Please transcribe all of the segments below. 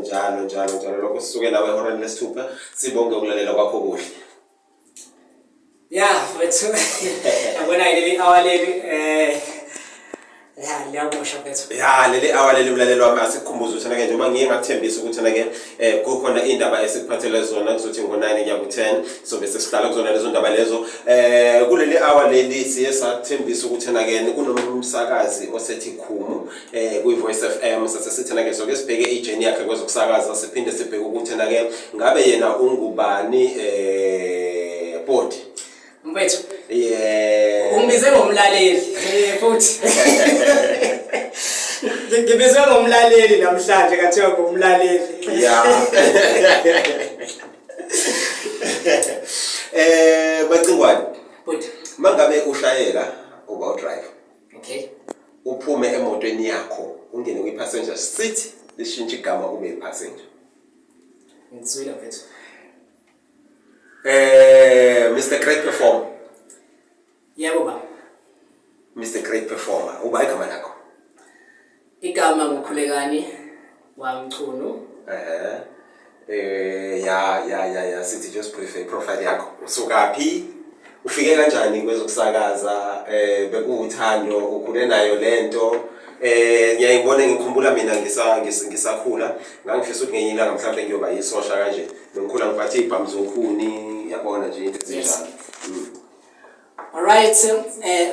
Njalo njalo njalo lokho sisuke nawe ehoreni lesithupha, sibonge ukulalela kwakho kuhle. Ya mfethu, yabona leli hour leli ya liyabosha, mfethu. Ya, leli hour leli, mlaleli wami, asikukhumbuze ukuthi ke njengoba ngiye ngakuthembisa ukuthi ke kukhona indaba esikuphathele zona, kuzothi ngo-9 kuya ku-10 so bese sihlala kuzona lezo ndaba lezo. Kuleli hour leli siye sathembisa ukuthi ke kunomsakazi osethi khumu kwi-Voice FM, sase sithi ke soke sibheke i-journey yakhe kwezokusakaza, siphinde sibheke ukuthi ke ngabe yena ungubani, body. Mfethu, Yeah. ungibize ngomlaleli futhi ngibizwe ngomlaleli namhlanje, kathiwa ngomlaleli. Yeah. Macingwane. But Mangabe ushayela uba udrive, uphume emotweni yakho ungene kwi passenger seat, lishintshe igama ube passenger. Ngizwile, mfethu. Mr Great Performer. Yebo baba. Mr Great Performer, uba igama lakho? Igama nguKhulekani waMchunu. Ya, sithi just brief profile yakho. Usukaphi? Ufike kanjani kwezokusakaza? Bekuwuthando, ukhule nayo lento? Ngiyayibona, ngikhumbula mina ngisakhula ngangifisa ukuthi ngenye ilanga mhlawumbe ngiyoba yisosha kanje. Bengikhula ngiphathe ibhamu zokhuni, yabona nje into ezinjalo. Alright,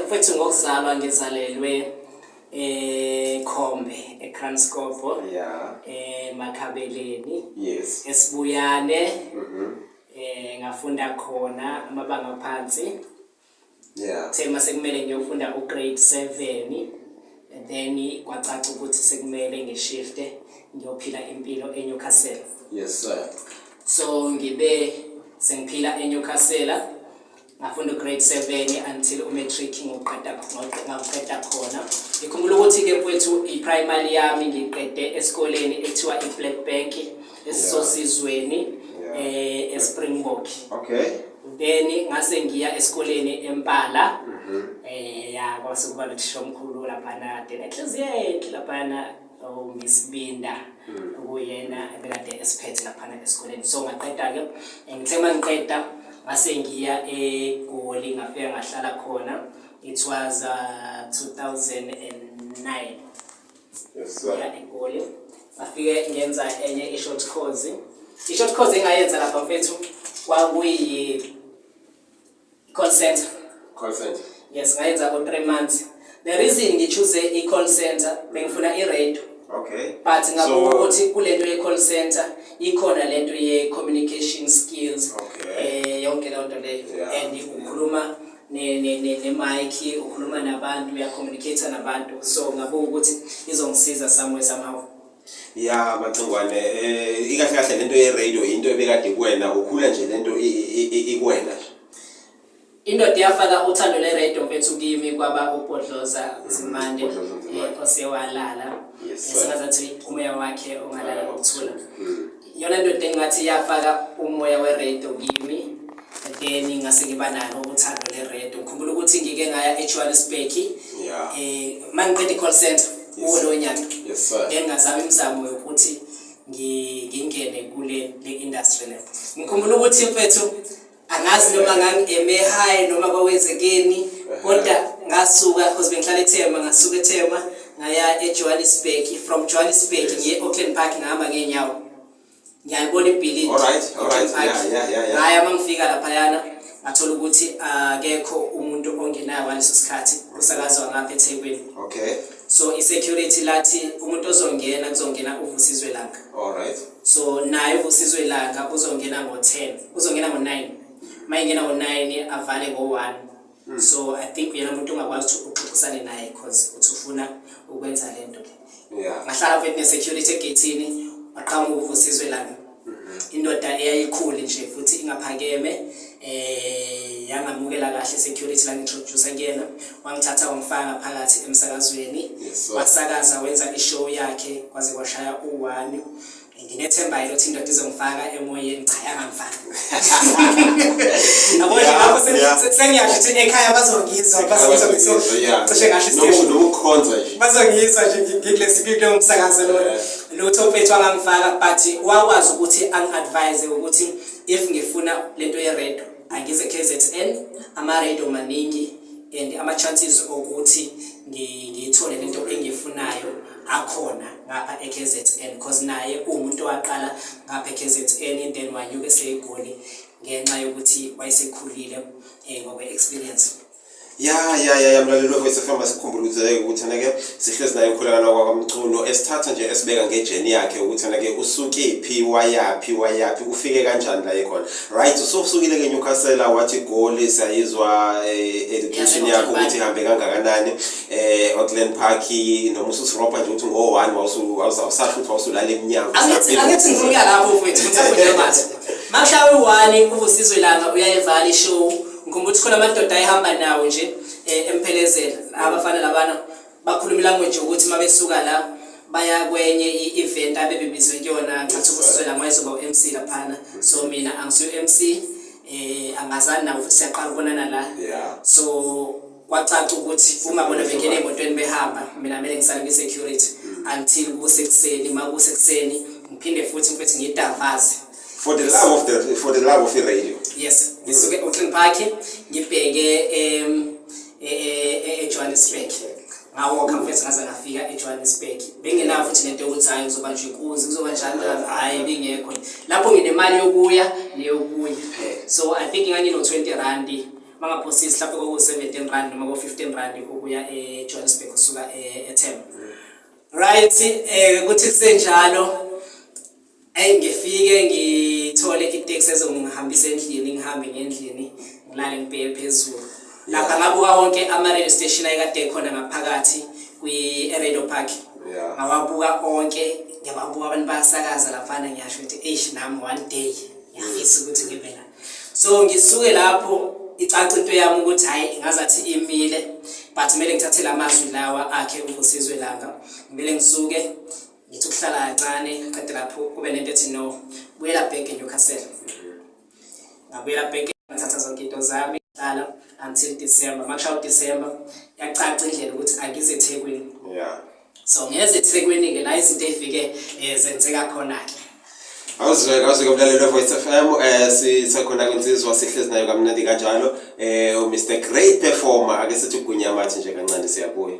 mfethu, ngokuzalwa ngizalelwe eKhombe, eKranskop. Makhabeleni. Esibuyane. Ngafunda khona amabanga aphansi. Kuthe mase kumele ngiyofunda ugrade 7, and then kwacaca ukuthi sekumele ngishifte ngiyophila impilo eNewcastle. Yes sir. So ngibe sengiphila eNewcastle, ngafunda ugrade 7 until umatric, ngoqeda ngaqeda khona. Ngikhumbula ukuthi-ke mfowethu, i-primary yami ngiqede esikoleni ekuthiwa i-Black Bank esisosizweni eSpringbok. Then ngase ngiya esikoleni eMpala, ya, kwase kuba nothisha omkhulu laphana kade nenhliziyo enhle laphana, uMiss Binda, okuyena ebekade esiphethe laphana esikoleni. So ngaqeda-ke, ngithe uma ngiqeda ngase ngiya eGoli, ngafika ngahlala khona. It was 2009. Yes sir. Ya, eGoli ngafike ngenza enye i-short course. I-short course engayenza lapha mfethu kwakuyi call center. Call center. Yes, ngayenza ko 3 months. The reason ngi-choose i-call center, bengifuna i-radio. But ngabuka ukuthi kulento ye-call center ikhona lento ye-communication skills. Yonke leyo nto leyo. And ukhuluma ne-mic, ukhuluma nabantu, uyacommunicate nabantu, so ngabuka ukuthi izongisiza somewhere somehow. Ya Macingwane, ikahle kahle lento ye-radio into ebekade kuwena, ukhula nje lento ikuwena nje? Indoda iyafaka uthando le-radio mfethu kimi kwaba uBhodloza Nzimande. Bhodloza Nzimande. Osewalala. Yes, sir. Sengazathi umoya wakhe ungalala ngokuthula. Iyona ndoda engathi yafaka umoya we-radio kimi, then ngase ngiba nalo uthando le-radio. Ngikhumbula ukuthi ngike ngaya eJohannesburg mangiqeda i-call center kuwo lowo nyaka. Yes sir. Then ngazama imizamo yokuthi ngingene kule le industry le. Ngikhumbula ukuthi mfethu, angazi noma ngangi-eme high noma kwawenzekeni, kodwa ngasuka, because bengihlala eThema, ngasuka eThema ngaya eJohannesburg, from Johannesburg ngiye e-Auckland Park, ngahamba ngey'nyawo, ngiyayibona ibhilidi. All right. Auckland Park. Yeah. Ngaya, uma ngifika laphayana ngathola ukuthi akekho umuntu ongenayo ngaleso sikhathi, kusakazwa ngapha eThekwini. So i-security lathi umuntu ozongena, kuzongena uVusizwe Langa. So naye uVusizwe Langa uzongena ngo-10, uzongena ngo-9, uma ingena ngo-9 avale ngo-1. So I think uyena umuntu ongakwazi ukuthi uxoxisane naye, cause uthi ufuna ukwenza le nto le. Ngahlala mfethu ne-security egeyithini, waqhamuka uVusizwe Langa, indoda eyayikhulu nje futhi ingaphakeme, yangamukela kahle security la, ngintroduce kuyena, wangithatha wangifaka ngaphakathi emsakazweni. Yes, sir. Wasakaza, wenza ishow yakhe kwaze kwashaya u-1. Nginethemba ukuthi indoda izongifaka emoyeni. Cha, yangangifaka, yabo nje lapho sengiyasho ukuthi ekhaya bazongizwa, bazongizwa cishe ngasho isiteshi noma ukukhonza nje. Bazongizwa nje ngikulesi kulo msakazo lo. Lutho mfethu, angangifaka, but wakwazi ukuthi angi-advise ukuthi if ngifuna lento ye-radio angize KZN, ama-radio maningi and ama-chances okuthi ngiyithole lento engiyifunayo akhona ngapha e-KZN, because naye uwumuntu owaqala ngapha e-KZN, then wanyuka eseyiGoli ngenxa yokuthi wayesekhulile ngokwe-experience. Ya, mlaleli we-Voice FM, sikhumbule ukuthi ke sihlezi naye uKhulekani wakwaMchunu, esithatha nje esibeka nge-journey yakhe ukuthi ke usukephi, wayaphi, wayaphi, ufike kanjani la ekhona. Right, usufukile ke Newcastle, wathi Goli, siyayizwa education yakho ukuthi ihambe kangakanani, Auckland Park, noma ususiropa nje ukuthi ngo-1 wawusasho ukuthi wawusulala eminyango. Angithi ngifuna ukuya lapho mfethu, ngithatha manje. Makushaya u-1, uVusizwe Langa uyayivala i-show. Ngikhumbula ukuthi khona amadoda ayehamba nawo nje emphelezela. Abafana labana bakhuluma i-language ukuthi mabesuka la baya kwenye i-event abebebizwe kuyona. Ngathi uVusizwe Langa wayezoba u-MC laphana. So mina angisuye u-MC, angazani nawo futhi, siyaqala ukubonana la. So kwacaca ukuthi uma bona bengena ey'motweni behamba, mina kumele ngisale kwi-security until kusekuseni. Uma kusekuseni ngiphinde futhi mfethu ngidavaze. For the love of i-radio. Yes, ngisuke e-Auckland Park ngibheke eJohannesburg. Ngawalka mfethu ngaze ngafika eJohannesburg. Bengenayo futhi lento yokuthi hayi, ngizoba nje inkunzi, kuzoba njani. Hhayi, bingekho lapho, nginemali yokuya neyokubuya. So I think ngangino-20 randi, mangaphosisi, mhlawumbe kwaku-17 rand noma ko-15 rand ukuya eJohannesburg usuka eThemba. Right, kuthi kusenjalo, Ey, ngifike ngithole iteksi ezongihambisa endlini, ngihambe ngendlini, ngilale ngibheke phezulu. Lapha ngabuka wonke ama-radio station ayekade ekhona ngaphakathi kwi-Radio Park. Ngawabuka onke, ngiyababuka abantu bayasakaza laphana, ngiyasho ukuthi eish, nami one day ngiyafisa ukuthi ngibe la. So ngisuke lapho icaca into yami ukuthi hhayi, ngazathi imile, but kumele ngithathe la mazwi lawa akhe uVusizwe Langa. Kumele ngisuke ngithi ukuhlala kancane, qede lapho kube nento ethi no, buyela back eNewcastle. Ngabuyela back, ngathatha zonke into zami, hlala until December. Makushaya uDecember yacaca indlela ukuthi angize eThekwini. So ngeze eThekwini-ke la izinto ey'fike zenzeka khona-ke. Awuzweke, awuzweke mlaleli we-Voice FM, sisekhona kwinsizwa, sihlezi nayo kamnandi kanjalo, uMr Great Performer. Ake sithi ugunyamathi nje kancane, siyabuya.